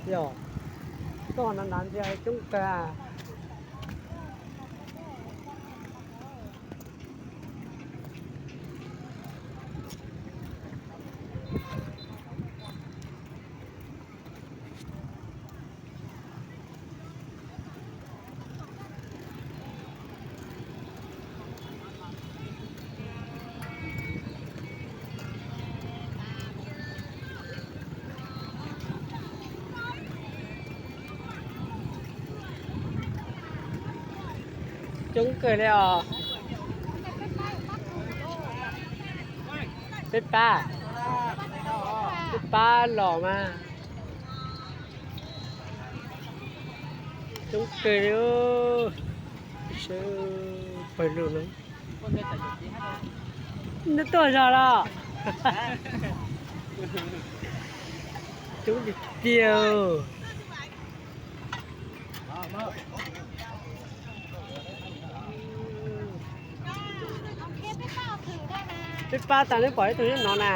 Yog, tuaj na na ntsia coob kawg. Coob kawg li os. Peb pab, peb pab los mas. Coob kawg li, sawv pawg lug no. Neb tuaj zog los? Coob tiag tiag. Peb pab tas neb pom ib tug nyob no na.